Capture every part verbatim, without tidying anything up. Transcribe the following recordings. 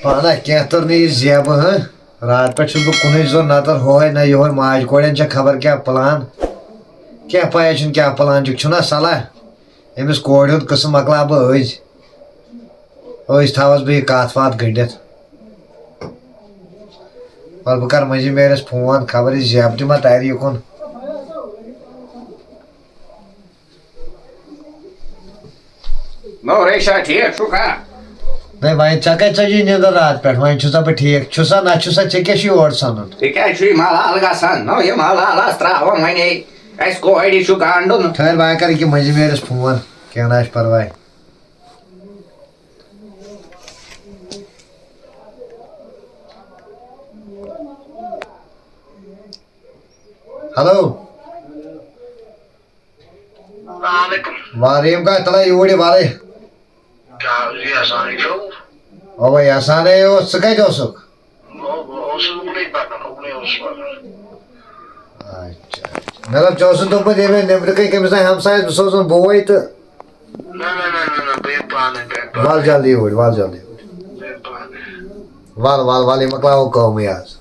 پانہ کینٛہہ توٚر نہٕ یہِ زیبہٕ، ہہ؟ راتہٕ پٮ۪ٹھ چھُس بہٕ کُنُے زوٚن نظر، ہۄہے نہ یۄہے، ماجہِ کورٮ۪ن چھےٚ خبر کیٛاہ پٕلان۔ کیٛاہ پَیہ چھُنہٕ کیٛاہ پٕلان چھُکھ، چھُنہ صلاح؟ أمِس کورِ ہُنٛد قٕصہٕ مۄکلاو بہٕ أزۍ۔ أزۍ تھاوَس بہٕ یہِ کَتھ وَتھ گٔنٛڈِتھ۔ وَلہٕ بہٕ کَرٕ مٔنٛزِم یٲرِس فون، خبر یہِ زیبہٕ تہِ ما تَرِ یُکُن۔ نو ریشا، ٹھیک چھُکھا؟ نَے وۄنۍ ژےٚ کَتہِ ژَجی نیٚنٛدٕر راتہٕ پٮ۪ٹھ؟ وۄنۍ چھُسا بہٕ ٹھیک؟ چھُسا نہ چھُسا؟ ژےٚ کیٛاہ چھُے یورٕ سَنُن؟ ژےٚ کیٛازِ چھُے ملال گژھان؟ نو یہِ ملالَس ترٛاوان وۄنۍ۔ اَسہِ کورِ چھُ گنٛڈُن۔ خٲر، وۄنۍ کَرٕ یہِ کہِ مٔنٛزِم یٲرِس فون۔ کینٛہہ نہ چھُ پَرواے۔ ہیلو۔ السلام علیکم۔ وعلیکم السلام، یوٗرۍ یہِ وَلَے۔ کیٛاہ حظ یہِ احسانٕے چھُو؟ اَوَے احسانٕے اوس، ژٕ کَتہِ اوسُکھ؟ بہٕ، بہٕ اوسُس اُکنُے پَکان، اُکنُے اوسُس پَکان۔ اچھا، اچھا۔ مےٚ دوٚپ، ژےٚ اوسُکھ دوٚپمُت ییٚمہِ نیٚبرٕ کَنہِ کٔمِس تام ہمسایَس، بہٕ سوزَن بوے تہٕ۔ نہ، نہ، نہ، نہ، نہ، بہٕ یِمہٕ پانَے، بہٕ یِمہٕ پانَے۔ وَل جلدی یوٗرۍ، وَل جلدی یوٗرۍ۔ بہٕ یِمہٕ پانَے۔ وَل، وَل، وَل، یہِ مۄکلاوو کٲمٕے آز۔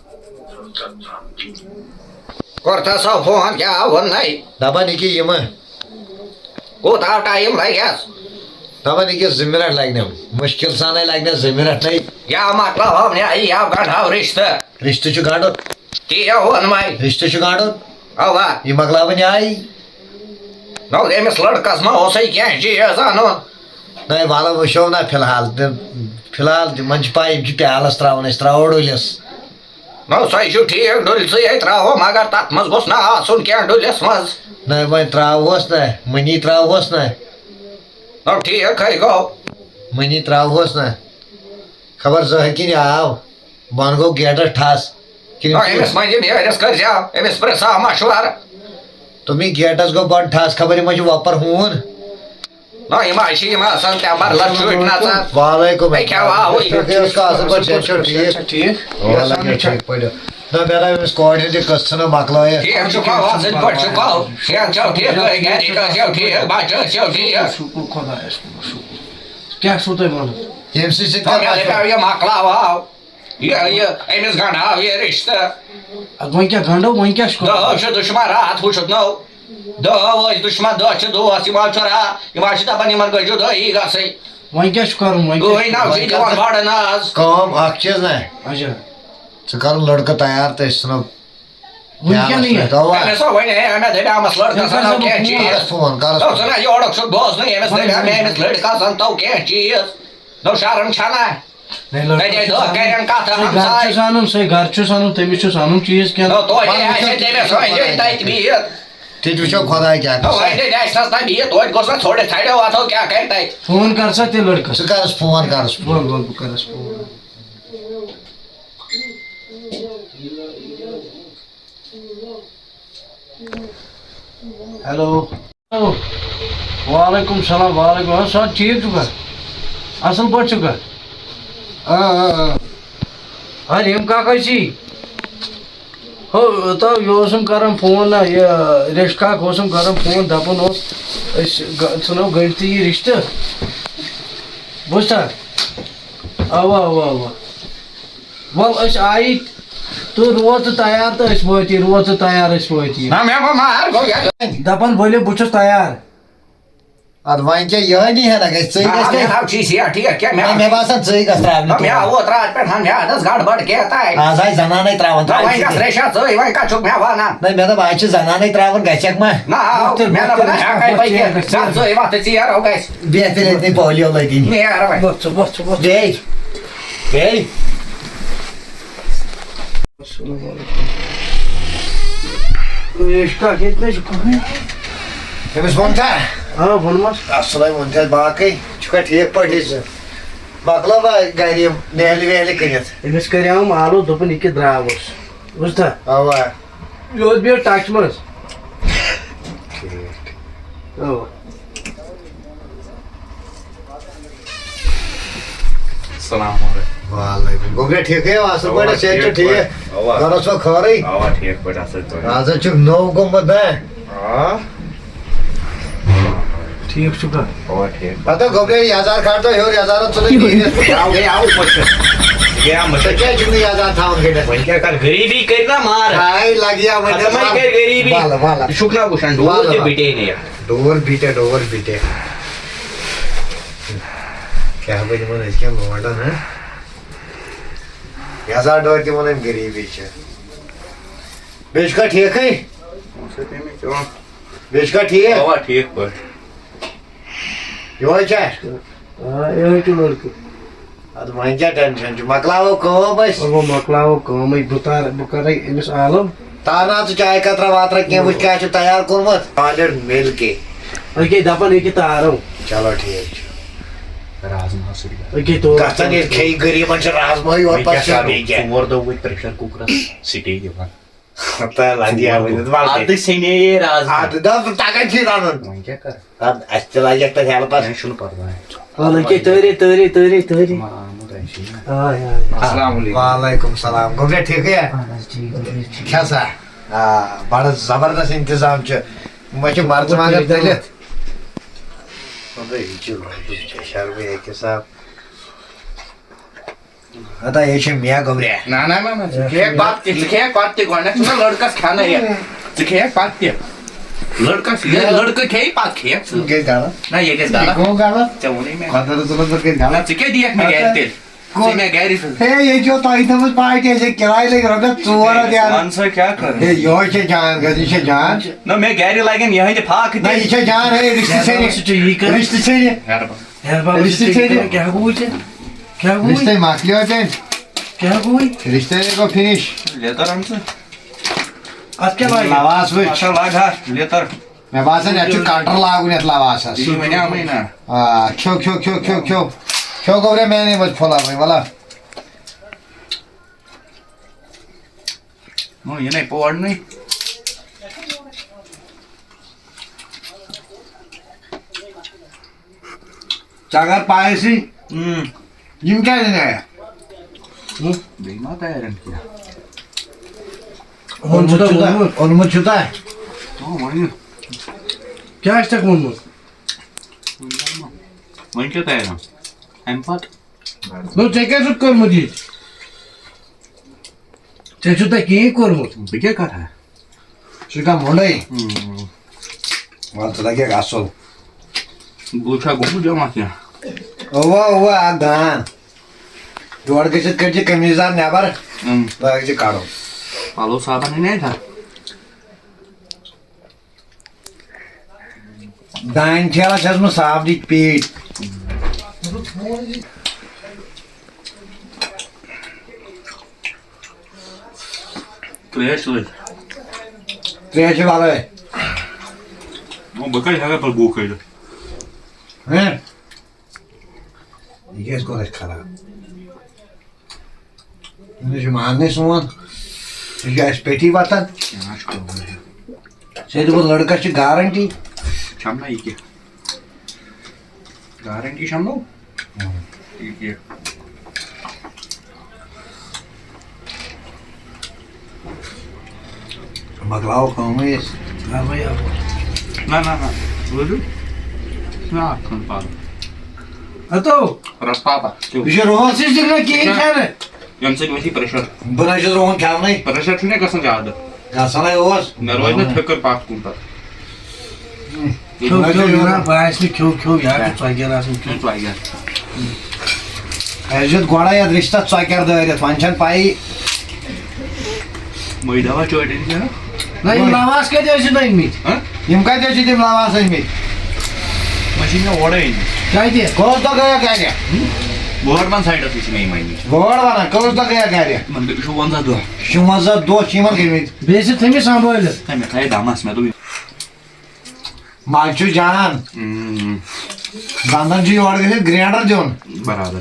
کوٚر تھا سا فون، کیٛاہ ووٚننَے؟ دَپان یہِ کہِ یِمہٕ۔ کوٗتاہ ٹایم لَگٮ۪س؟ دَپان یہِ کہِ زٕ مِنَٹ لَگنَم، مُشکِل سانَے لَگنَس زٕ مِنَٹ نَے۔ یا مۄکلاوہو نیٛاے، یا گنٛڈہو رِشتہٕ۔ رِشتہٕ چھُ گنٛڈُن۔ تی ہا ووٚن وۄنۍ۔ رِشتہٕ چھُ گنٛڈُن۔ اَوا۔ یہِ مۄکلاوٕنۍ آیی۔ نو، أمِس لٔڑکَس ما اوسُے کینٛہہ چیٖز اَنُن؟ نَے، وَلہٕ وٕچھو نہ فِلحال۔ فِلحال تِمَن چھِ پَے، یِم چھِ پیالَس ترٛاوان، أسۍ ترٛاوو ڈُلِس۔ نو، سۄے چھُ ٹھیٖک، ڈُلسٕے ہے ترٛاوو، مگر تَتھ منٛز گوٚژھ نہ آسُن کینٛہہ ڈُلِس منٛز۔ نہ، وۄنۍ ترٛاوہوس نہ، مٔنی ترٛاوہوس نہ۔ نو، ٹھیٖک ہے گوٚو۔ مٔنی ترٛاوہوس نہ۔ خبر زٲہِد کِنۍ آو، بۄنہٕ گوٚو گیٹَس ٹھَس۔ کِنہٕ نو، أمِس منٛزِم یٲرِس کٔرۍزیو، أمِس پرٛژھاو مَشوَرٕ۔ تُمی گیٹَس گوٚو بۄنہٕ ٹھَس، خبر یہِ ما چھُ وۄپَر ہوٗن۔ نہ، یِم حظ چھِ یِم آسان تَمہِ بدلہٕ چُٹۍ نَژان۔ وعلیکم ہے، کیٛاہ السلام۔ واوٕے؟ ٹھیٖکٕے اوس کھا، اَصٕل پٲٹھۍ، صحت چھا ٹھیٖک؟ ٹھیٖک۔ وعلیکم السلام، ٹھیٖک پٲٹھۍ۔ نہ، مےٚ نہ أمِس کورِ ہُنٛد یہِ قٕصہٕ ژھٕنو مۄکلٲیِتھ۔ ٹھیٖک چھُکھا، اَصٕل پٲٹھۍ چھُکھا؟ صحت چھا ٹھیٖک؟ گَرِکۍ ٲسِو ٹھیٖک؟ بَچہٕ ٲسِو ٹھیٖک؟ شُکُر خۄدایَس کُن، شُکُر۔ کیٛاہ چھُو تۄہہِ وَنُن؟ ییٚمہِ سۭتۍ سۭتۍ نہ، کَرٕ مےٚ باسان دَپیٛاو یہِ مۄکلاوہاو۔ یہِ، یہِ، أمِس گنٛڈاو یہِ رِشتہٕ۔ اَدٕ وۄنۍ کیٛاہ گنٛڈو، وۄنۍ کیٛاہ چھُ کرُن؟ دَہ چھِ دُشمن، راتھ وٕچھُتھ نو۔ دَہ ٲسۍ دُشمن، دَہ چھِ دوس، یِم حظ چھِ را-، یِم حظ چھِ دَپان یِمن گٔژھ جُدٲیی گٔژھٕنۍ۔ وۄنۍ کیٛاہ چھُ کرُن؟ وۄنۍ کٕہٕنۍ کیٛاہ نہ چھُ؟ چھِ دِوان بڑٕ ناز۔ کٲم اَکھ چیٖز نہ، اچھا۔ ژٕ کر لٔڑکہٕ تیار تہٕ أسۍ ژھٕنو وٕنکیٚنٕے۔ پیالس پٮ۪ٹھ۔ اَوا۔ أمِس ہا وَنے، مےٚ دَپیٛاو أمِس لٔڑکَس تٔمۍ اَنو کَر کینٛہہ سا چیٖز۔ کَرَس فون، کَرَس نو، فون۔ ژٕ نہ یورُک چھُکھ بوزنٕے، أمِس وۄنۍ دَپیٛاو مےٚ أمِس لٔڑکَس اَن تو کینٛہہ چیٖز۔ نو شرم چھَنا؟ نَے، لٔڑکہٕ تَتے چھُ دۄہ اَنُن۔ کرن کَتھ سُے گرٕ ہمساے۔ چھُس اَنُن، سُے گرٕ چھُس اَنُن، تٔمِس چھُس اَنُن چیٖز کینٛہہ۔ نو، توتہِ وَلہٕ آسہِ وٕچھو، تٔمِس وٕچھو وۄنۍ خۄداے دیُن کیٛاہ تَتہِ کرِ۔ بِہِتھ۔ تہِ تہِ وٕچھو خۄداے کیٛاہ نو، کرِ۔ وۄنۍ تہِ آسہِ نَس نہ بِہِتھ، توتہِ گوٚژھ نہ ژھوٚرِ ژھَڑیو وَتھو کیٛاہ کرِ تَتہِ۔ فون کر سا تہِ لٔڑکَس۔ ژٕ کَرَس فون، کَرَس فون۔ وَل، وَل، بہٕ کَرَس فون۔ ہیلو۔ وعلیکم السلام، وعلیکم السلام۔ ٹھیٖک چھُکھا؟ اَصٕل پٲٹھۍ چھُکھا؟ آ، آ، آ۔ اَدٕ یِم کاکا چھی؟ ہو، تو یہِ اوسُم کران فون نہ، یہِ ریش کاک اوسُم کران فون، دَپان اوس، أسۍ گ-، ژھٕنو گٔنڈتھٕے یہِ رِشتہٕ۔ بوٗزتھا؟ اَوا، اَوا، اَوا۔ وَل، أسۍ آیی تہٕ روز ژٕ تیار تہٕ أسۍ وٲتی، روز ژٕ تیار، أسۍ وٲتی۔ نہ، مےٚ ما مار گوٚو یَتھ۔ دَپان، ؤلِو، بہٕ چھُس تیار۔ اَدٕ وۄنۍ کیٛاہ، یِہوٚے نی ہنا گژھِ، ژٕے نہ، گژھِ مےٚ کیٛاہ؟ نہ، چھی سی، ٹھیٖک، کیٛاہ مےٚ نہ، مےٚ باسان، ژٕے گژھ ترٛاونہِ نہ، مےٚ تور۔ آو اوترٕ اَتھ پٮ۪ٹھ، مےٚ اَتھ ٲس گڑبڑ کینٛہہ تام۔ آز آے زنانَے ترٛاوان نہ، ترٛاوان وۄنۍ ژٕ گژھ تہِ۔ ریشا ژٕے، وۄنۍ کَتھ چھُکھ مےٚ وَنان؟ نہ، مےٚ دوٚپ، آز چھِ زنانَے ترٛاوان، گژھٮ۪کھ ما؟ نہ، آو، وۄتھ تیٚلہِ، مےٚ وۄتھ دوٚپ، تیٚلہِ، نہ، وۄتھ ہٮ۪کَے وۄتھ پٔکِتھ۔ ژیر گژھِ، نہ، ژیر۔ ژٕے وۄتھ تہٕ ژیر، آو گژھِ۔ بیٚہہ تیٚلہِ ییٚتنٕے پولِیو لٲگِنۍ۔ نیر وۄنۍ۔ وۄتھ ژٕ، وۄتھ ژٕ، وۄتھ ژٕ۔ بیٚیہِ، بیٚیہِ۔ السلام علیکم۔ ریش کاک ییٚتہِ نہ چھُ کٕہٕنۍ۔ أمِس ووٚن تھا؟ آ، ووٚنمَس۔ اَصلَے ووٚن تھا، باقٕے چھُکھا ٹھیٖک پٲٹھی ژٕ؟ مۄکلٲوا گَرِ یِم نیلہِ ویلہِ کٕنِتھ؟ أمِس کَریوم آلو، دوٚپُن یہِ کہِ درٛاوُس۔ بوٗزتھا؟ اَوا۔ یہِ اوس بیٚیہِ ٹچہِ منٛز۔ ٹھیٖک۔ اَوا۔ السلام علیکم۔ وعلیکم۔ گوٚبریا، ٹھیٖکھٕے ہو، اَصٕل اَوا، پٲٹھۍ، صحت چھُ ٹھیٖک ٹھیٖک؟ پٲٹھۍ۔ اَوا۔ گَرَس چھُوا خٲرٕے؟ اَوا، ٹھیٖک پٲٹھۍ، اَصٕل پٲٹھۍ۔ آز حظ چھُکھ نوٚو گوٚمُت نا؟ آ۔ ٹھیٖک چھُکھا؟ اَوا، ٹھیٖک۔ پَتہٕ گوٚبریا، یَزار کھار تہٕ ہیوٚر یَزارَس ژٕ نہٕ کِہیٖنۍ۔ یاو گٔے، یاو پٲٹھۍ۔ کیٛاہ مطلب؟ ژےٚ کیٛازِ چھُکھ نہٕ یَزان تھاوان کٔرِتھ؟ وۄنۍ کیٛاہ کَرٕ؟ غریٖبی کٔرۍ نا مار۔ ہاے لَگہِ یا وۄنۍ ختمٕے وَلہٕ۔ کٔرۍ غریٖبی۔ وَلہٕ، وَلہٕ۔ یہِ چھُکھ نا وٕچھان، ڈوٗر وَلہٕ، تہِ وَلہٕ۔ بِٹے نہٕ یَتھ۔ ڈوٗر بِٹے، ڈوٗر بِٹے۔ کیٛاہ بہٕ دِمَن أزکٮ۪ن لونٛڈَن، ہہ؟ یَزار ڈوٗر تہِ وَنان غریٖبی چھِ۔ بیٚیہِ چھُکھا ٹھیٖکھٕے؟ بیٚیہِ چھُکھا ٹھیٖک؟ اَوا، ٹھیٖک پٲٹھۍ۔ یِہوٚے چھا؟ آ، یِہوٚے چھُ لٔڑکہٕ۔ اَدٕ وۄنۍ کیٛاہ ٹٮ۪نشَن چھُ؟ مۄکلاوو کٲم أسۍ۔ وۄنۍ مۄکلاوو کٲمٕے، بہٕ تارٕ، بہٕ کَرَے أمِس عالم۔ تارناو ژٕ چاے قطرہ واترہ کینٛہہ، وٕچھ کیٛاہ چھُ تیار کوٚرمُت۔ سالِڈ مِلکہِ۔ أکے دَپان، ییٚکیٛاہ تارو۔ چلو ٹھیٖک چھُ۔ رازما سۭتۍ گژھِ۔ أکے تو۔ گژھان ییٚلہِ کھیٚیہِ غریٖبَن چھِ رازماہٕے یوت، وۄنۍ پَتہٕ کیٛاہ چھُنہٕ کَرو؟ بیٚیہِ کینٛہہ۔ ژور دۄہ وٲتۍ پرٛیشَر کُکرَس سِٹے دِوان۔ تہٕ لَگہِ ہا وۄنۍ وَلہٕ۔ اَدٕ سیٚنے یے رازما۔ اَدٕ دَپ تَگان چھُے رَنُن۔ وۄنۍ کیٛاہ کَرٕ؟ اَدٕ اَسہِ تہِ لَگہِ اَتھ پٮ۪ٹھ ہیلپَس۔ وۄنۍ چھُنہٕ پَرواے۔ وَلہٕ ییٚکیٛاہ تٲری، تٲری، تٲری، تٲری۔ ما آمُت آسہِ یہِ۔ آے، آے۔ السلام علیکم۔ وعلیکم السلام۔ گوٚبریا ٹھیٖکھٕے ہا؟ اَہَن حظ، ٹھیٖک، ٹھیٖک، ٹھیٖک۔ کھےٚ سا۔ آ، بَڑٕ زبردست اِنتظام چھُ۔ وۄنۍ چھِ مَرژٕوانٛگَن تٔلِتھ۔ خۄداے، یہِ چھُ شرمٕے اَکہِ حساب۔ ہتا، یہِ چھِ مےٚ گوٚبریا۔ نہ، نہ، نہ، نہ، ژٕ کھیٚیَکھ بَتہٕ تہِ، ژٕ کھیٚیَکھ بَتہٕ تہِ گۄڈٕنٮ۪تھ، چھُنہ لٔڑکَس کھٮ۪نَے یہِ۔ ژٕ کھیٚیَکھ بَتہٕ تہِ۔ لٔڑکَس، ییٚلہِ لٔڑکہٕ کھیٚیہِ، پَتہٕ کھیٚیَکھ ژٕ۔ یہِ گژھِ غلط۔ نہ، یہِ گژھِ یہِ غلط۔ گوٚو غلط۔ ژےٚ ووٚنُے مےٚ۔ قۄدرت صٲبَن کوٚر کیٛاہ نہ، غلط؟ ژٕ کیٛاہ دِیَکھ مےٚ گَرِ تیٚلہِ؟ ژٕ مےٚ گَرِ سۭتۍ۔ ہے، ییٚتہِ چھو تۄہہِ تھٲومٕژ پارٹی، اَسہِ کِراے لٔگۍ رۄپیَس ژور ہَتھ یارٕ۔ وَن سا کیٛاہ کَرٕ؟ ہے، یِہوٚے چھےٚ جان گژھِ، یہِ چھےٚ جان۔ نہ، مےٚ گَرِ لَگن یِہٕنٛدِ فاکہٕ تہِ۔ نہ، یہِ چھےٚ جان، ہے، رِشتہٕ ژھٕنہِ۔ سُہ چھُ یی کَران۔ رِشتہٕ ژھٕنہِ۔ مہربٲنی۔ ہیربب، رِشتہٕ ژےٚ ژےٚ کیٛاہ گوٚوُے ژےٚ؟ کیٛاہ گوٚوُے؟ رِشتے مۄکلیو تیٚلہِ۔ کیٛاہ گوٚوُے؟ رِشتے گوٚو فِنِش۔ لیتر اَن ژٕ۔ اَتھ کیٛاہ لاگہِ؟ لواس وٕچھ۔ اچھا، لاگ ہا لیتر۔ مےٚ باسان، یَتھ چھُ کٹر لاگُن یَتھ لواس۔ یہِ چھُ وۄنۍ آمٕے نا۔ آ، کھیو، کھیو، کھیو، کھیو، کھیو۔ کھیو گوٚبریا میٛانے منٛز پھولا وۄنۍ، وَلا۔ ہُہ، یہِ نَے پورنٕے۔ ژٕ اگر پایہِ سٕے، اۭں۔ یِم کیٛازِ نہٕ آیا؟ بیٚیہِ ما تیارن کینٛہہ؟ اوٚنمُت چھُ تۄہہِ، اوٚنمُت چھُ تۄہہِ؟ اۭں، وۄنۍ۔ کیٛاہ چھُ تۄہہِ اوٚنمُت؟ وۄنۍ کیٛاہ تیارن؟ اَمہِ پتہٕ؟ نو، ژےٚ کیٛاہ چھُتھ کوٚرمُت یہِ؟ ژےٚ چھُتھ نہ کِہیٖنۍ کوٚرمُت۔ بہٕ کیٛاہ کَرٕ ہا؟ سُہ چھُ کانٛہہ مۄنڈَے۔ ہُم۔ وَلہٕ، ژٕ لَگٮ۪کھ اَصٕل۔ بہٕ چھا گوٚمُت جمع کینٛہہ؟ اَوا، اَوا، اَکھ دان۔ جوڑ گٔژھِتھ کٔڑۍ زِ قمیٖض دار نٮ۪بَر۔ اۭں۔ لٲگۍ زِ کَڑُن۔ پَلو صابَن اَنے تھا؟ دانہِ ٹھیلَس ہیٚژمٕژ صاف دِتھ پیٖٹۍ۔ ترٛیش لٔج۔ ترٛیش چھِ وَلٲے۔ وۄنۍ بہٕ کَتہِ ہٮ۪کہٕ پَتہٕ بُک کٔرِتھ؟ ہہ؟ یہِ کیٛازِ کوٚر اَسہِ خراب؟ أمِس چھُ ماننٕے سون۔ یہِ چھُ اَسہِ پیٚٹھی وَتھان۔ کیٛاہ چھُ خبر؟ ژےٚ دوٚپُتھ لٔڑکَس چھِ گارَنٹی۔ چھَم نہ یہِ کیٛاہ؟ گارنٹی چھَم نو۔ اۭں۔ یہِ کہِ مۄکلاوو کٲمٕے أسۍ۔ اَوَے، اَوَے۔ نہ، نہ، نہ۔ بوٗزِو؟ نہ، اَتھ کھنٛڈ پَلو۔ ہَتو۔ رَس پاپا، کیٛاہ؟ یہِ چھُ رُہَس سۭتۍ دِنہٕ کِہیٖنۍ کھٮ۪نہٕ۔ ییٚمہِ سۭتۍ ؤتھی پرٛیشَر۔ بہٕ نہ چھُس رُہَن کھٮ۪ونٕے۔ پرٛیشَر چھُنہ گژھان زیادٕ۔ گژھنَے اوس۔ مےٚ روزِ نہٕ فِکر پَتھ کُن پَتہٕ۔ کھیو، کھیو، یہِ نہ باسہِ نہٕ، کھیو، کھیو، یہِ ہا چھُ ژۄگیر آسان کھیوٚن۔ ژۄگیر۔ اَسہِ دیُت گۄڈَے یَتھ رِشتَس ژۄکیر دٲرِتھ، وۄنۍ چھَنہٕ پَیی۔ مٔنٛزۍ دَپان چٲٹِنۍ چھِ۔ نہ، یِم لَواس کَتہِ ٲسِو أنۍمٕتۍ؟ ہہ؟ یِم کَتہِ ٲسِو تِم لَواس أنۍمٕتۍ؟ وۄنۍ چھِ مےٚ اورَے أنۍمٕتۍ۔ کَتہِ؟ کٔژ دۄہ گٔیَکھ گَرِ؟ بورڈ بَنٛد سایڈَس تہِ چھِ مےٚ یِم أنۍمٕتۍ۔ گٲڑ وَنان، کٔژ دۄہ گٔیَکھ گَرِ؟ یِمَن گٔے شُوَنزاہ دۄہ۔ شُوَنزاہ دۄہ چھِ یِمَن گٔمٕتۍ۔ بیٚیہِ ٲسِو تھٲیمٕتۍ سنٛبھٲلِتھ۔ ہے، مےٚ تھایے دَمَس، مےٚ دوٚپ، مَزٕ چھُ جان۔ اۭں۔ دَنٛدَن چھُ یورٕ گٔژھِتھ گرٛینٛڈَر دیُن۔ برابر۔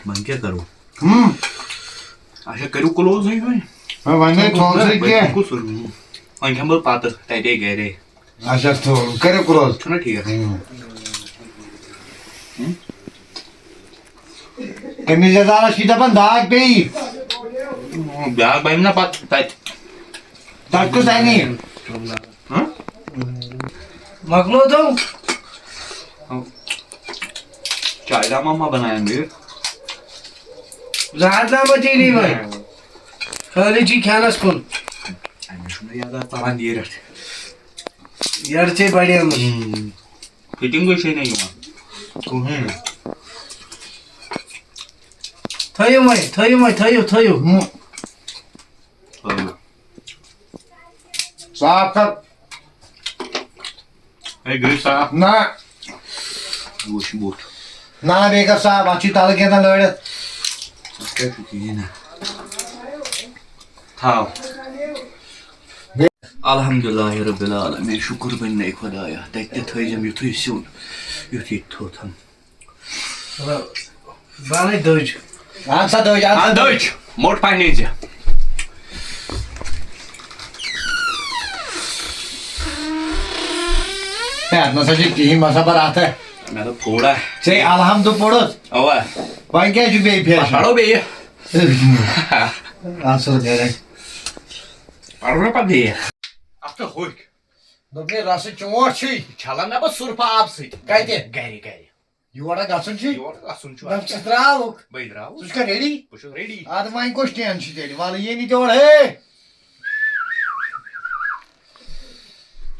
وۄنۍ کیٛاہ کَرو؟ ہُم۔ اچھا، کٔرِو کٕلوزٕے وۄنۍ۔ وۄنۍ، وۄنۍ گٔے تھوٚو ژٕ وۄنۍ کینٛہہ۔ کُس ووٚن؟ وۄنۍ کھٮ۪مہٕ بہٕ پَتہٕ تَتے گَرے۔ اچھا، تھوٚو، کٔرِو کٕلوز۔ چھُنہ ٹھیٖک؟ ہُم۔ ہُم؟ قمیٖض یَزارَس چھِ دَپان داغ پیٚیہِ۔ بیٛاکھ بَنہِ نہ پَتہٕ تَتہِ۔ تَتھ کُس اَنہِ؟ ہاں؟ مۄکلو تو۔ چائے دامہ ما بنایا میرے؟ زہر نامہ چیٖنی وۄنۍ۔ خٲلی چھی کھٮ۪نس کُن۔ أمِس چھُنہٕ یاد آز ژلان نیٖرِتھ۔ یٔڈ چھے بڑیمٕژ۔ فِٹِنٛگٕے چھے نہٕ یِوان۔ کٕہٕنۍ۔ تھٲیِو وۄنۍ، تھٲیِو وۄنۍ، تھٲیِو، تھٲیِو۔ صاف کر۔ ہے، گٔے صاف۔ نہ۔ وٕچھ بُتھ۔ نہ، بیٚیہِ کر صاف، اَتھ چھُے تَلہٕ کینٛہہ تام لٲرِتھ۔ اَتھ کَتہِ چھُ کِہیٖنۍ نہٕ۔ تھاو۔ الحمدللہ رب العالمین، شُکُر پننے خۄدایا، تَتہِ تہِ تھٲیزٮ۪م یُتھُے سیُن، یُتھ ییٚتہِ تھوٚتھَن۔ بہٕ اَنَے دٔج۔ اَن سا دٔج، اَن سا اَن دٔج۔ دٔج، موٚٹ پَہن أنۍ زِ۔ ہے، اَتھ نہ سا چھِ کِہیٖنۍ، مَسا بَر اَتھ ہے۔ مےٚ دوٚپ تھوڑا۔ ژےٚ الحمدُ پوٚرُتھ؟ اَوا۔ وۄنۍ کیٛاہ چھُ بیٚیہِ پھیران؟ پَرو بیٚیہِ۔ اَصٕل گَرِ۔ پَرو نہ پَتہٕ بیٚیہِ۔ اَتھ کیٛاہ ہوٚکھ؟ دوٚپمَے رَسہٕ چونٛٹھ چھُے۔ چھَلان نہ بہٕ سُرفہٕ آبہٕ سۭتۍ۔ کَتہِ؟ گَرِ، گَرِ۔ یور ہا گژھُن چھُ؟ یور گژھُن چھُ۔ دَپ ژٕ ترٛاوُکھ۔ بٔے درٛاوُس۔ ژٕ چھُکھا ready؟ بہٕ چھُس ready۔ اَدٕ وۄنۍ کُس tension چھُ تیٚلہِ؟ وَلہٕ یی نہٕ تہِ اورٕ۔ ہے!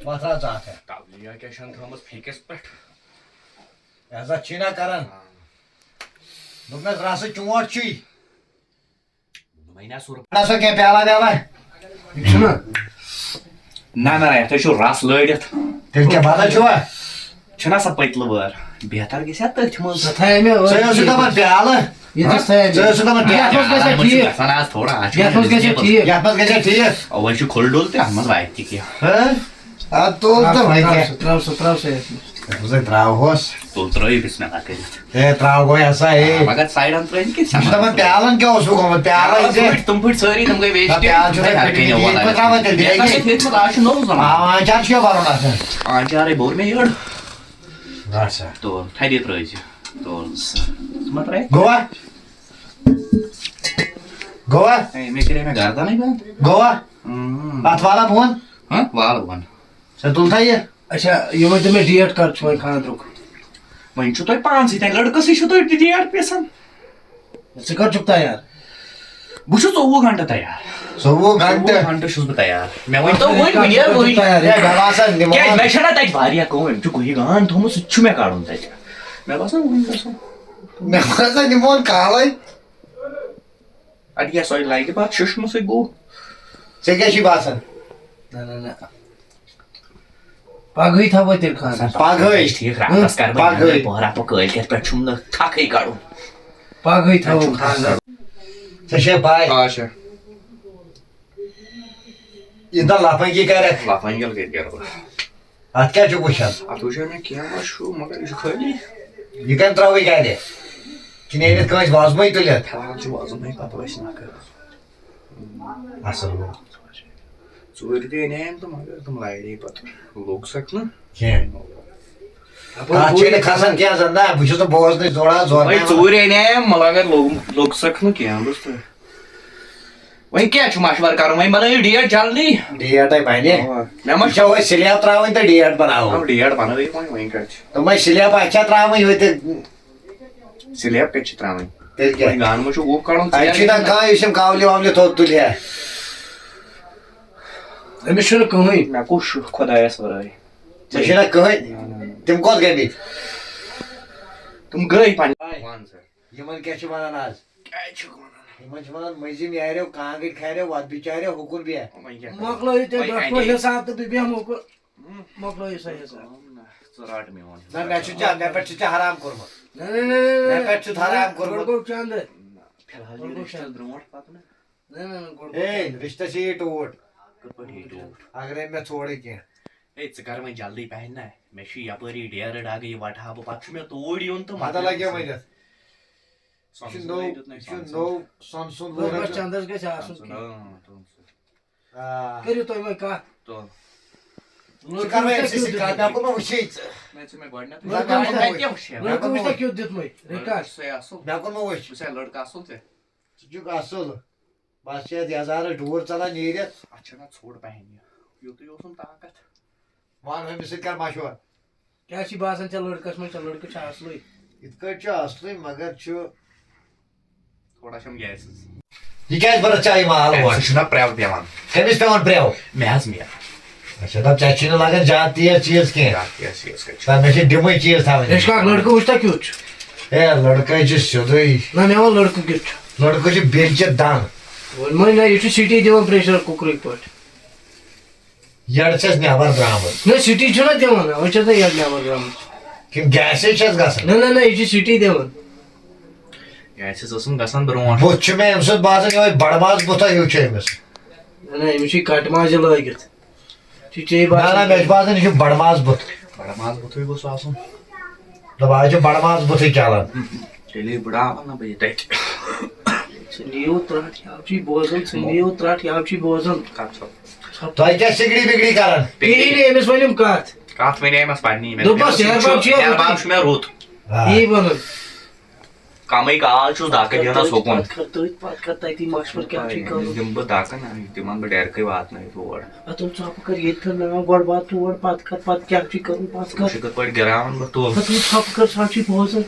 وۄتھ رَژھ اَکھ ہے۔ تَولِیا کیٛاہ چھَنہٕ تھٲومٕژ پھیٚکِس پٮ۪ٹھ؟ عزت چھُے نا کران۔ آ۔ دوٚپمَس رَسہٕ چونٛٹھ چھُے۔ وۄنۍ آسو کینٛہہ پیالہ ویالہ؟ یہِ چھُنہ۔ نہ، نہ، یَتھ حظ چھُ رَس لٲرِتھ۔ تیٚلہِ کیٛاہ بدل چھُوا؟ چھُنہ سا پٔتلہٕ وٲر؟ بہتر گژھِ ہا تٔتھۍ منٛز۔ سۄ تھایے مےٚ ٲدۍ۔ ژےٚ ٲسٕکھ دَپان پیالہٕ؟ یہِ تہِ تھایے مےٚ۔ ژےٚ ٲسٕکھ دَپان یَتھ منٛز پیالہٕ؟ گژھِ ہا ٹھیٖک۔ گژھان آز تھوڑا، آز چھُ یَتھ منٛز گژھِ ہا ٹھیٖک۔ یَتھ منٛز گژھِ ہا ٹھیٖک۔ اَوَے چھُ کھُلہٕ ڈُل تہِ، اَتھ منٛز واتہِ تہِ کینٛہہ۔ ہہ؟ اَدٕ تُل تہٕ وۄنۍ کیٛاہ؟ ترٛاو سا، ترٛاو سا، ترٛاو سا یَتھ منٛز۔ یَتھ منٛز ہے ترٛاوہوس۔ تُل ترٛٲیِو بِسمہِ اللہ کٔرِتھ۔ ہے، ترٛاو گوٚو یہِ ہسا، ہے۔ آ، مگر سایڈَن ترٛٲیِتھ کِتھ یہِ چھُ دَپان، پیالَن کیٛاہ اوسوٕ گوٚمُت؟ پیالَن پیالَن تہِ۔ پھٕٹۍ، تِم پھٕٹۍ سٲری، تِم گٔے waste۔ نہ، پیالہٕ چھُ تۄہہِ ہر پھٕٹمٕتۍ، کُنہِ ییٚتہِ وَلہٕ۔ پَتہٕ ترٛاوان تیٚلہِ، مےٚ بیٚیہِ کَتھ کیٛاہ؟ سۭتۍ ہیٚتمُت، آز چھُ نوٚو زمانہٕ۔ آ، آنٛچار چھُ یہِ بَرُن آسان۔ اچھا۔ تُل، تھدِ ترٛٲوزِ۔ تُل۔ ژٕ مہ ترٛٲوِتھ۔ گوٚوا؟ گوٚوا؟ ہے، مےٚ کَرے مےٚ گردَنٕے بنٛد۔ گوٚوا؟ اۭں۔ اَتھ والہ بۄن۔ ہہ؟ والہٕ بۄن۔ ژےٚ تُلتھا یہِ؟ اچھا، یہِ ؤنۍ تو مےٚ، date کر چھُ وۄنۍ خانٛدرُک؟ وۄنۍ چھُو تۄہہِ پانسٕے تام، لٔڑکَسٕے چھُو تُہۍ date پرٛژھان۔ ژٕ کر چھُکھ تیار؟ بہٕ چھُس ژوٚوُہ گھنٹہٕ تیار۔ ژوٚوُہ گھنٹہٕ؟ ژوٚوُہ گھنٹہٕ چھُس بہٕ تیار۔ مےٚ ؤنۍ تو وۄنۍ، وٕنی، وٕنی۔ تیار۔ ہے، مےٚ باسان، نِمو کیٛازِ؟ وۄنۍ۔ مےٚ چھَنہ تَتہِ واریاہ کٲم، أمۍ چھُ گُہہِ گان تھوٚمُت، سُہ تہِ چھُ مےٚ کَڑُن تَتہِ۔ مےٚ باسان، وٕنۍ گژھو۔ مےٚ باسان، نِمون کالَے۔ اَدٕ کیٛاہ سۄے لگہِ پَتہٕ شُشمہٕ سۭتۍ گوٚو۔ ژےٚ کیٛاہ چھُے باسان؟ نہ، نہ، نہ۔ پگہٕے تھاوو تیٚلہِ خانٛدر۔ پگہٕے؟ ٹھیٖک، راتَس کَرٕ بہٕ پگہٕے۔ نٮ۪نٛدٕر، پۄہرا پَتہٕ کٲلۍ کٮ۪تھ پٮ۪ٹھ چھُم نہٕ تھکھٕے کَڑُن۔ پگہٕے تھاوو خانٛدر۔ ژےٚ چھےٚ پَے؟ آ، چھےٚ۔ یہِ دَ لَفنٛگی کَرٮ۪کھ۔ لَفنٛگی کَتہِ کَرٕ بہٕ؟ اَتھ کیٛاہ چھُکھ وٕچھان؟ اَتھ وٕچھان مےٚ کینٛہہ ما چھُ، مگر یہِ چھُ خٲلی۔ یہِ کَمہِ ترٛاوٕے گَرِ؟ کِنہٕ أنِتھ کٲنٛسہِ وازمٕے تُلِتھ؟ فِلحال چھُ وازمٕے، پَتہٕ وَسہِ نَکھٕ۔ اَصٕل گوٚو۔ ژوٗرِ تہِ اَنے أمۍ تہٕ مگر تِم لارے پَتہٕ، لوٚگ سَکھ نہٕ۔ کینٛہہ۔ اَتھ چھے نہٕ کھسان کینٛہہ زَن، نہ، بہٕ چھُس نہٕ بوزنٕے، زورا زور وۄنۍ نہ۔ ژوٗرِ اَنے أمۍ، مگر لوٚگ، لوٚگ سَکھ نہٕ کینٛہہ، بوٗزتھٕ؟ وۄنۍ کیٛاہ چھُ مَشوَرٕ کَرُن؟ وۄنۍ بَنٲیِو date جلدی۔ Date ہے بَنہِ۔ اَوا۔ مےٚ ما یہِ چھا وۄنۍ slab ترٛاوٕنۍ تہٕ date بَناوو؟ اَوا، date بَنٲیِو وۄنۍ، وۄنۍ کَتہِ چھِ؟ دوٚپمَے slab اَتھ چھا ترٛاوٕنۍ ہُہ تہِ؟ Slab کَتہِ چھِ ترٛاوٕنۍ؟ تیٚلہِ کیٛاہ؟ وۄنۍ گانہٕ ما چھُ وُہ کَڑُن، اَتہِ چھُے ژٕ نہ کیٛاہ کانٛہہ یُس یِم کاولہِ واولہِ تھوٚد تُلہِ ہا۔ أمِس چھُنہٕ کٕہٕنۍ۔ مےٚ کُس چھُ خۄدایَس وَرٲے؟ ژےٚ چھُے نہ کٕہٕنۍ؟ نہ، نہ، نہ۔ تِم کوٚت گٔمٕتۍ؟ تِم گٔے پَنٕنۍ۔ وَن سا۔ یِمَن کیٛاہ چھِ وَنان آز؟ کیٛازِ چھُکھ وَنان؟ یِمَن چھِ وَنان مٔنٛزِم یارٮ۪و، کانٛگٕرۍ کھارٮ۪و، وَتھ بِچارٮ۪و، ہُکُن بیٚہہ۔ وۄنۍ کیٛاہ کَرٕ؟ مۄکلٲیِو تُہۍ وۄنۍ دۄشوے اَنے۔ حِساب تہٕ بہٕ بیٚہمہٕ ہُکُن۔ ہُم۔ مۄکلٲیِو سا حِساب۔ ژٕ رَٹ میون۔ نہ، مےٚ چھُ ژےٚ، مےٚ پٮ۪ٹھ چھُ ژےٚ حرام کوٚرمُت۔ نہ، نہ، نہ، نہ، مےٚ نہ، پٮ۪ٹھ چھُ نہ، حرام نہ، کوٚرمُت۔ گۄڈٕ گوٚو چنٛدٕ۔ نہ، فِلحال گۄڈٕ یہِ گوٚو رِشتَس چنٛدٕ۔ برونٛٹھ پَتہٕ نہ۔ نہ، نہ، نہ، گۄڈٕ گوٚو ہے، چنٛدٕ۔ رِشتَس چھِ یہِ ٹوٗٹھ۔ کِتھ پٲٹھۍ یہِ ٹوٗٹھ؟ اگرے مےٚ ژھوڑے کینٛہہ۔ ہے، ژٕ کَر وۄنۍ جلدی پَہن نہ۔ مےٚ چھُ یَپٲری ڈیرٕ ڈَگہٕ، یہِ وَٹہٕ ہا بہٕ، پَتہٕ چھُ مےٚ توٗرۍ یُن تہٕ پَتہٕ مۄکلیو لَگہِ سُہ۔ وۄنۍ اَتھ۔ یہِ چھُ سَمسُن نوٚو، دیُت نہٕ یہِ چھُ سَمسُن۔ نوٚو سۄنہٕ سُنٛد لوٚگ لوٚگ بس اَتھ۔ چندس گژھِ آسُن سَمسُن، کینٛہہ۔ اۭں، تُل سُہ۔ آ۔ کٔرِو تُہۍ وۄنۍ کَتھ۔ تُل۔ ژٕ کَر وۄنۍ أمۍ سٕے سۭتۍ کَتھ؟ مےٚ کوٚر نہٕ وٕچھے ژٕ۔ مےٚ ژٕ مےٚ گۄڈٕنٮ۪تھٕے لٔڑکہٕ سَمسُن۔ وٕچھتہ مےٚ کیٛاہ وٕچھے؟ مےٚ لٔڑکہٕ کوٚر نہٕ وٕچھتہ وٕچھ۔ کیُتھ دیُتمُے، مےٚ رِکاش۔ کوٚر نہٕ وٕچھ۔ مےٚ کوٚر نہٕ وٕچھ۔ بہٕ چھُسا لٔڑکہٕ اَصٕل ژےٚ؟ ژٕ چھُکھ اَصٕل۔ بس چھِ اَتھ یَزارَس ڈوٗر ژَلان نیٖرِتھ۔ اَتھ چھَنہ ژھوٚٹ پَہن یہِ۔ یُتُے اوسُم طاقت۔ وَن أمِس سۭتۍ کَر مَشوَر۔ کیٛاہ چھی باسان ژےٚ لٔڑکَس منٛز؟ ژےٚ لٔڑکہٕ چھا اَصلٕے؟ یِتھ کٲٹھۍ چھُ اَصلٕے، مگر چھُ تھوڑا چھم گیسز۔ یہِ کیٛازِ بٔرٕتھ ژےٚ یہِ مال اورٕ؟ سُہ چھُنہ پرٛٮ۪و پٮ۪وان۔ کٔمِس پٮ۪وان پرٛٮ۪و؟ مےٚ حظ مےٚ۔ اچھا، دَپ ژےٚ چھُے نہٕ لَگان زیادٕ تیز چیٖز کینٛہہ۔ زیادٕ تیز چیٖز کَتہِ چھُ؟ نہ، مےٚ چھِ ڈِمٕے چیٖز تھاوٕنۍ۔ ریشہِ کاک، لٔڑکہٕ وٕچھتہ کیُتھ چھُ؟ ہے، لٔڑکہٕ چھِ سیوٚدُے۔ نہ، مےٚ وَن لٔڑکہٕ کیُتھ چھُ؟ لٔڑکہٕ چھِ بِلچہِ دَنٛد۔ وۄنۍ مٔنۍ نہ، یہِ چھُ سِٹی دِوان پرٛیشَر کُکرٕکۍ پٲٹھۍ۔ یَڈ چھَس نٮ۪بر درٛامٕژ۔ نہ، سِٹی چھُنہ دِوان، وۄنۍ چھَس نہ یَڈ نٮ۪بر درٛامٕژ۔ کِنہٕ گیسے چھَس گژھان؟ نہ، نہ، نہ، یہِ چھِ سِٹی دِوان۔ گیسَس ٲسٕم گژھان برونٛٹھ۔ بُتھ چھُ مےٚ أمۍ سُنٛد باسان یِہوٚے بَڑٕ ماز بُتھا ہیوٗ چھُ أمِس۔ نہ، نہ، أمِس چھُ یہِ کَٹہٕ ماز یہِ لٲگِتھ۔ چھُ ژےٚ نہ، نہ، باسان مےٚ چھُ باسان یہِ چھُ بَڑٕ ماز بُتھ۔ بَڑٕ ماز بُتھُے گوٚژھ آسُن۔ دَپ آز چھُ بَڑٕ ماز بُتھُے چَلان۔ تیٚلے بٕڑاوَن نہ بہٕ یہِ تَتہِ۔ ژٕ نِیِو ترٛٹھ یَوٕ چھُے بوزان، ژٕ نِیِو ترٛٹھ یَوٕ چھُے بوزان۔ کَتھ سا؟ تۄہہِ کیٛاہ سِگڑی بِگڑی کَران؟ کِہیٖنۍ نہٕ، أمِس ؤنِم کَتھ۔ کَتھ وَنے أمِس پنٛنی؟ مےٚ دوٚپمَس، دوٚپمَس، یہِ ہیربب چھُ، چھُ یَتھ ہیربب منٛز۔ چھُ مےٚ رُت۔ آ۔ یی وَنُن۔ کمٕے کال چھُس دَکہٕ دِنَس تٔتھۍ اُکُن۔ پَتہٕ کٔر، تٔتھۍ پَتہٕ کٔر تَتی مَشوَرٕ کیٛاہ چھُے أمِس کَرُن۔ دِمہٕ بہٕ دَکہٕ نہ، تِمَن بہٕ ڈٮ۪رکَے واتنٲوِتھ اور۔ اَتھ اوٚن ژھۄپہٕ کٔر ییٚتہِ تھٲو ناو گۄڈٕ وات تور، پَتہٕ کَر، پَتہٕ کیٛاہ چھُے کَرُن، پَتہٕ کَر۔ وٕچھ یِتھ پٲٹھۍ گِراوَن بہٕ تُل۔ اَتھ اوٚن ژھۄپہٕ کٔر، سُہ حظ چھُے بوزان۔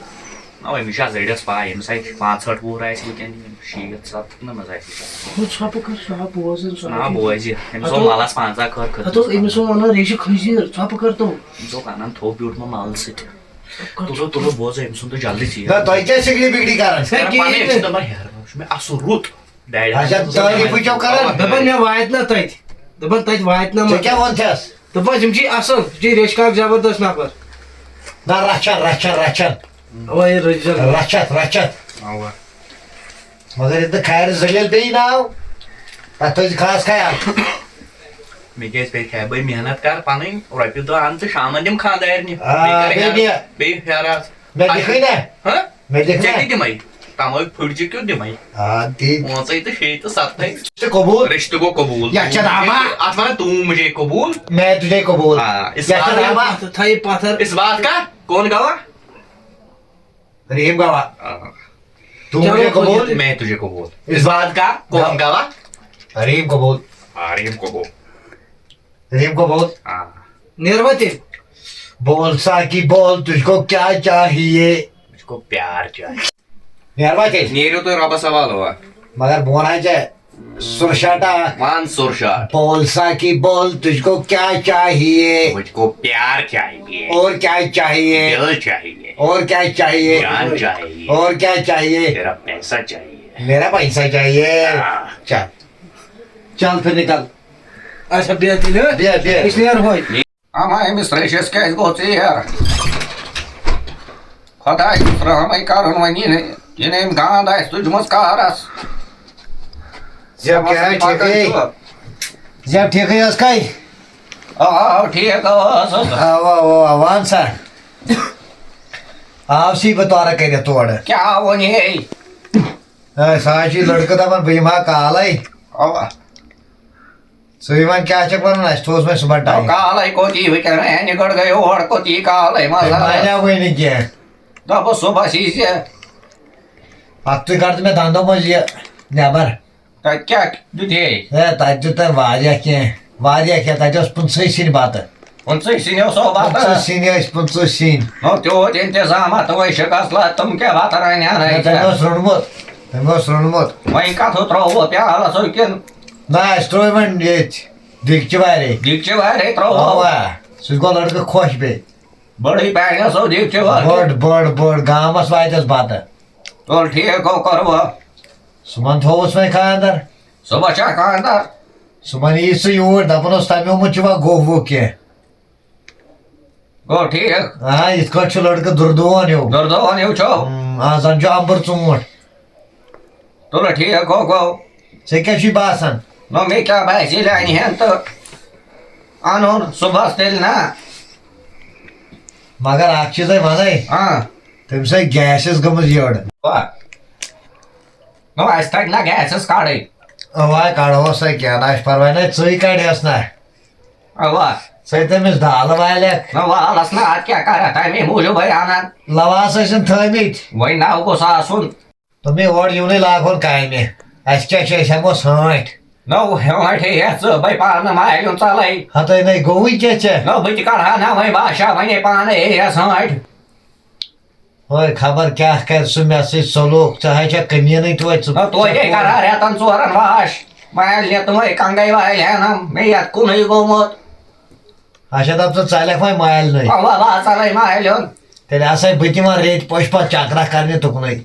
نہ، أمِس چھِ آز أڑِس پَے، أمِس آسہِ پانٛژہٲٹھ وُہُر آسہِ وٕنکٮ۪ن، شیٖتھ سَتَتھ نہ منٛز آسہِ یہِ۔ اَتھ اوٚن ژھۄپہٕ کٔر، سُہ ہا بوزان، سُہ نہ حظ چھُے بوزِ، أمِس اَتھ اوٚن اوٚن، مَلَس پنٛژاہ کھٔر کھٔر۔ اَتھ اوٚن أمِس اوٚن وَنان ریشہِ کھٔسیٖر، ژھۄپہٕ کٔر تو۔ أمِس اوٚن اَنان تھوٚپ بیوٗٹھ مےٚ مَلہٕ سۭتۍ۔ تُلو، تُلو، بوزو أمۍ سُنٛد تہٕ جلدی ژیر۔ نہ، تۄہہِ کیٛاہ سِگڑی بِگڑی کران؟ ہے، پَنٕنۍ کِہیٖنۍ أسۍ چھِ نہٕ۔ دَپان، ہیرٕ، یہِ چھُ مےٚ اَصٕل رُت۔ ڈیڈی اچھا، اَصٕل تعریٖفٕے رُت۔ چھو کران؟ دَپان، مےٚ واتہِ نہ تَتہِ۔ دَپان، تَتہِ واتہِ نہ ژےٚ مگر۔ کیٛاہ ووٚن چھَس؟ دَپان، یِم چھِ اَصٕل، یہِ چھِ ریشہِ کاک زبردست نفر۔ نہ، رَچھَن، رَچھَن، رَچھَن۔ اَوا، یہِ رٔچھۍ زٮ۪ن۔ رَچھَتھ، رَچھَتھ۔ اَوا۔ مگر ییٚلہِ نہٕ خیر ذلیل بیٚیہِ ناو، تَتھ تھٲیزِ خاص خیال۔ مےٚ کیٛازِ پیٚیہِ خیال؟ بٔے محنت کَرٕ پَنٕنۍ، رۄپیہِ دَہ اَنہٕ تہٕ شامَن دِمہٕ خانٛدارنہِ۔ آ، بیٚیہِ کَرٕ بیٚیہِ ہیٚرٕ، دِ۔ بیٚیہِ ہیٚرٕ اَتھ۔ مےٚ دِکھٕے نہ؟ ہہ؟ مےٚ دِکھ ژےٚ نہ؟ تہِ دِمَے۔ تَمٲے پھٕٹجہِ کیُتھ دِمَے۔ آ، تی۔ پانٛژَے تہٕ شیٚیہِ تہٕ سَتَے۔ ژٕ قبوٗل؟ رِشتہٕ گوٚو قبوٗل۔ یا چھا دعوا؟ اَتھ وَنان تو مجھے قبوٗل۔ میں تجھے قبوٗل۔ آ، اس یا چھا بات دعوا؟ تھٲیِو پَتھر۔ اس بات کا کون گواہ؟ رحیم گواہ۔ آ۔ تو چلو، مجھے قبول؟ خود میں تجھے قبول۔ اس بات کا کون گواہ؟ رحیم قبول۔ آ، رحیم قبول۔ رحیم قبول۔ آ۔ نیروا تیٚلہِ؟ بول ساقی بول، تجھ کو کیا چاہیے؟ مجھ کو پیار چاہیے۔ نیروا تیٚلہِ؟ نیرِو تُہۍ رۄبَس حوالہٕ وۄنۍ۔ مگر بہٕ وَنہٕ ہا ژےٚ، سُرشاٹا۔ وَن سُرشاٹ۔ بول ساقی بول، تجھ کو کیا چاہیے؟ مجھ کو پیار چاہیے۔ اور کیا چاہیے؟ دل چاہیے۔ اور کیا چاہیے؟ جان چاہیے۔ اور کیا چاہیے؟ تیرا پیسہ چاہیے۔ میرا پیسہ چاہیے۔ ہاں۔ چل۔ چل پھر نکل۔ اچھا، بیٚہہ تیٚلہِ، ہہ؟ بیٚہہ، بیٚہہ۔ أسۍ نیرہوے۔ اما أمِس ریشَس کیٛازِ گوٚو ژیر؟ خۄداے گوٚژھ رحمٕے کَرُن وۄنۍ، یہِ نہٕ، یہِ نہٕ أمۍ گانٛد آسہِ تُجمٕژ کارَس۔ زیب کیٛاہ ہے ٹھیٖکٕے؟ زیب ٹھیٖکٕے ٲس کَے؟ آ، آ، ٹھیٖک ٲس۔ آ، آ، آ، آ، وَن سا۔ آو سی بہٕ تورٕ کٔرِتھ تورٕ۔ کیٛاہ ووٚن ہے؟ ہے، سُہ حظ چھُ یہِ لٔڑکہٕ دَپان، بہٕ یِمہٕ ہا کالَے۔ اَوا۔ ژٕ وَن کیٛاہ چھَکھ وَنان، اَسہِ تھوٚوُس وۄنۍ صُبحن دَپ ٹایم۔ کالَے کوٚت یی وۄنۍ کَرٕ، اَنہِ گٔڑ گٔے اور کوٚت یی کالَے، مطلب۔ مانیٛاو وۄنۍ نہٕ کینٛہہ۔ دَپُس صُبحَس یی زِ۔ اَتھ تُہۍ کَر تہٕ مےٚ دَنٛدو منٛز یہِ نٮ۪بَر۔ تَتہِ کیٛاہ دیُت ہے؟ ہے، تَتہِ دیُت تَمہِ واریاہ کینٛہہ، واریاہ کینٛہہ۔ تَتہِ اوس پٕنٛژٕہٕے سِنۍ بَتہٕ۔ پٕنٛژٕہٕے سِنۍ اوس سو بَتہٕ؟ پٕنٛژٕہ سِنۍ ٲسۍ، پٕنٛژٕہ سِنۍ۔ نو، تیوٗت اِنتظام ہا تہٕ وۄنۍ شِکَس لَتھ، تِم کیٛاہ بَتہٕ رَنہِ ہَن نہ، أسۍ تٔمۍ ہا؟ اوس روٚنمُت، تٔمۍ اوس روٚنمُت۔ وۄنۍ کَتھ ہُہ ترٛووُ پیالَس ہُہ کِنہٕ؟ نہ، اَسہِ ترٛوو وۄنۍ ییٚتھۍ دیٖگچہِ وارے۔ دیٖگچہِ وارے ترٛووُ؟ اَوا، سُہ تہِ گوٚو لٔڑکہٕ خۄش بیٚیہِ۔ بٔڑٕے پہن ٲس سۄ دیٖگچہِ وٲر۔ بٔڑ، بٔڑ، بٔڑ، گامَس واتٮ۪س بَتہٕ۔ تُل ٹھیٖک گوٚو، کوٚروٕ۔ صُبحن تھووُس وۄنۍ خانٛدر۔ صُبحس چھا خانٛدر؟ صُبحن یی سُہ یوٗرۍ، دَپان اوس تَمیومُت چھُ وۄنۍ گوٚو ووٚو کینٛہہ۔ گوٚو ٹھیٖک۔ آ، یِتھ کٲٹھۍ چھُ لٔڑکہٕ دُردوٗن ہیوٗ۔ دُردوٗن ہیوٗ چھُ۔ اۭں، آ، زَن چھُ اَمبُر ژوٗنٛٹھ۔ تُلہٕ ٹھیٖک گوٚو، گوٚو۔ ژےٚ کیٛاہ چھُے باسان؟ نہ، مےٚ کیٛاہ باسہِ، ییٚلہِ اَنہِ ہن تہٕ اَنُن صُبحس تیٚلہِ نا۔ مگر اَکھ چیٖزَے وَنَے۔ آ۔ تٔمِس ہے گیسَس گٔمٕژ یٔڈ۔ واہ۔ نہ، اَسہِ تھَکہِ نہ گیسَس کَڑٕنۍ۔ اَوا، کَڑہوس ہے، کینٛہہ نہ، اَسہِ پَرواے نہ، ژٕے کَڑہَس نہ۔ اَوا۔ ژٕے تٔمِس دالہٕ والٮ۪کھ۔ نہ، والَس نہ، اَتھ کیٛاہ کَرَتھ؟ تَمے موٗجوٗبَے اَنان۔ لَواس ٲسِن تھٲومٕتۍ۔ وۄنۍ نَو گوٚژھ آسُن۔ دوٚپمَے، اورٕ یِونٕے لاگہون کامہِ۔ اَسہِ کیٛاہ چھِ، أسۍ ہٮ۪مو سٲنٛٹھۍ۔ نہ، ہیوٚن ہَٹے یَتھ ژٕ، بَے پانہٕ مالیُن ژَلَے۔ ہَتَے نَے گوٚوُے کیٛاہ ژےٚ؟ نہ، بہٕ تہِ کَڑٕ ہا نہ وۄنۍ بادشاہ وَنے پانَے، ہے، یَتھ سٲنٛٹھۍ۔ وۄنۍ خبر کیٛاہ کرِ سُہ مےٚ سۭتۍ سلوٗک، ژےٚ ہا چھےٚ کٔمیٖنٕے توتہِ ژٕ، نہ، توتہِ ژٕ ہے کران رٮ۪تن ژورن واش، مالہِ نہِ تِمے کنگے والہِ ہن ہم، مےٚ یتھ کُنُے گوٚمُت۔ اچھا، دپ ژٕ ژلکھ وۄنۍ مالنٕے۔ اوا، بہٕ ہا ژلے مالہِ ہُنٛد۔ تیٚلہِ آسے بہٕ تہِ یِوان ریٚتۍ پوشہِ پتہٕ چکرا کرنہِ تُکنُے۔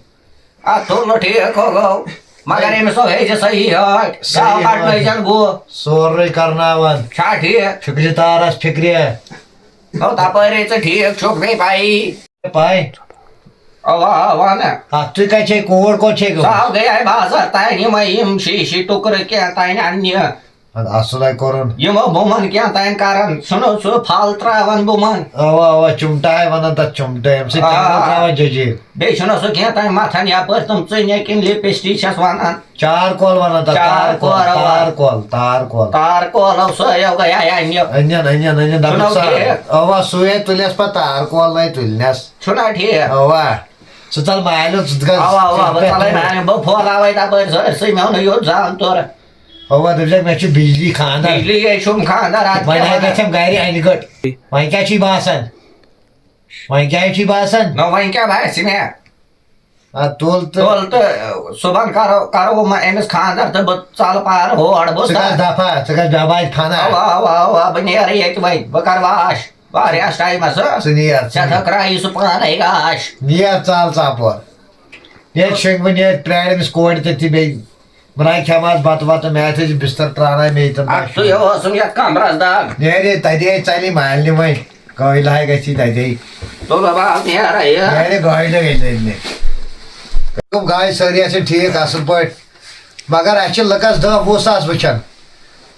اتھ توٚر نہٕ ٹھیٖک ہو گوٚو، مگر أمِس ہو ہیٚجہِ صحیح ہٲٹۍ، صحیح گاو کڑنٲے ہٲٹۍ۔ زن گوٚو۔ سورُے کرناوان۔ چھا ٹھیٖک؟ فِکرِ تارس فِکرِ۔ گوٚو تپٲرے ژٕ ٹھیٖک چھُکھ، بیٚیہِ پَیی۔ پَے۔ اوا، اوا نہ۔ اتھ تُہۍ کتہِ چھے کوٗر کوٚت چھے سُہ گٔمٕژ؟ آو گٔیے بازر تانۍ، یِمے یِم شیٖشہِ ٹُکرٕ کینٛہہ تانۍ اننہِ۔ ادٕ اصل ہے کوٚرُن۔ یِمو بُمن کینٛہہ تانۍ کران، چھُنہٕ سُہ پھل تراوان بُمن۔ اوا، اوا، چُمٹہٕ ہے ونان تتھ چُمٹہٕ، امہِ سۭتۍ آ۔ کیٛاہ تراوان ججیٖر؟ بیٚیہِ چھُنہٕ سُہ کینٛہہ تانۍ متھان یپٲرۍ تِم ژٕنہِ کِنۍ لپسٹک چھس ونان۔ چار کۄل ونان تتھ، چار تار کۄل، کۄل، اوا۔ تار کۄل، تار کۄل۔ تار کۄل، او، سُے او گٔیے اننہِ۔ انن، انن، انن، دپُکھ چھُنہٕ سا۔ ٹھیٖک؟ اوا، سُے ہے تُلنس پتہٕ تار کۄل نَے تُلنس۔ چھُنہ ٹھیٖک؟ اوا۔ ژٕ ژل مالہِ، ژٕ تہِ گژھ۔ اوا، اوا، بہٕ ژلے مالہِ، بہٕ پھولاوے تپٲرۍ سٲرسٕے، مےٚ ووٚنُے یوت زان تورٕ۔ اوا، دٔپۍ زٮ۪کھ، مےٚ چھُ بجلی خانٛدر۔ بجلی ہے چھُم خانٛدر، اتھ وۄنۍ کیٛاہ ہے ونان؟ گژھٮ۪م گرِ انہِ گٔٹ۔ وۄنۍ کیٛاہ چھُے باسان؟ وۄنۍ کیٛاہ چھُے باسان؟ نہ، وۄنۍ کیٛاہ باسہِ مےٚ؟ ادٕ تُل تہٕ۔ تُل تہٕ صُبحن کرو، کرو وۄنۍ أمِس خانٛدر تہٕ بہٕ ژلہٕ پارٕ ہور، بوٗزتھا؟ ژٕ گژھ دفعہ، ژٕ گژھ بٮ۪مارِ فنا۔ اوا، اوا، اوا، بہٕ نیرٕ ییٚتہِ وۄنۍ، بہٕ کرٕ واش واریاہس ٹایمس، ہہ؟ ژٕ نیر، ژٕ ژےٚ نیر۔ تھکرایی سُہ پانے گاش۔ نیر ژال ژاپور۔ نیر شۄنٛگہِ بہٕ، نیر پرٛارِ أمِس کورِ تٔتھی بیٚیہِ۔ بہٕ نَے کھٮ۪مہٕ آز بَتہٕ وَتہٕ، مےٚ اَتہِ ٲسۍ بِستَر ترٛاوناے مے تِم اَتھ دَچھِ۔ سُے اوسُم یَتھ کَمرَس دَگ۔ نیرِ تَتے ژَلہِ مالنہِ وۄنۍ۔ گٲڑۍ لاے گژھِ تَتے۔ تُل بَبا، نیرا یہِ۔ نیرِ گٲڑۍ لٲگۍ أنۍ أنۍ مےٚ۔ تِم گاے سٲری آسن ٹھیٖک اَصٕل پٲٹھۍ۔ مگر اَسہِ چھِ لُکَس دَہ وُہ ساس وٕچھان۔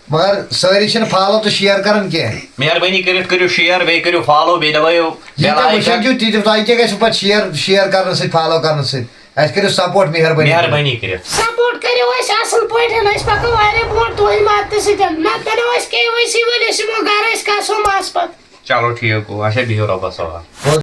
مگر سٲری چھِنہٕ follow تہٕ share کران کینٛہہ۔ مہربٲنی کٔرِتھ کٔرِو share، بیٚیہِ کٔرِو follow، بیٚیہِ دبٲیِو یہِ bell تۄہہِ icon۔ وٕچھان چھِو، تی تہِ تۄہہِ کیٛاہ گژھِ پَتہٕ share، share کرنہٕ سۭتۍ، follow کرنہٕ سۭتۍ؟ اَسہِ کٔرِو support مہربٲنی کٔرِتھ۔ مہربٲنی کٔرِتھ۔ Support کٔرِو اَسہِ اَصٕل پٲٹھۍ، أسۍ پَکو واریاہ برونٛٹھ تُہٕنٛدِ مدتہٕ سۭتۍ۔ نَتہٕ بَنو أسۍ K Y C وٲلۍ، أسۍ یِمو گَرٕ، أسۍ کَسو مَس پَتہٕ۔ چلو ٹھیٖک گوٚو، اچھا بِہِو رۄبَس حوالہٕ۔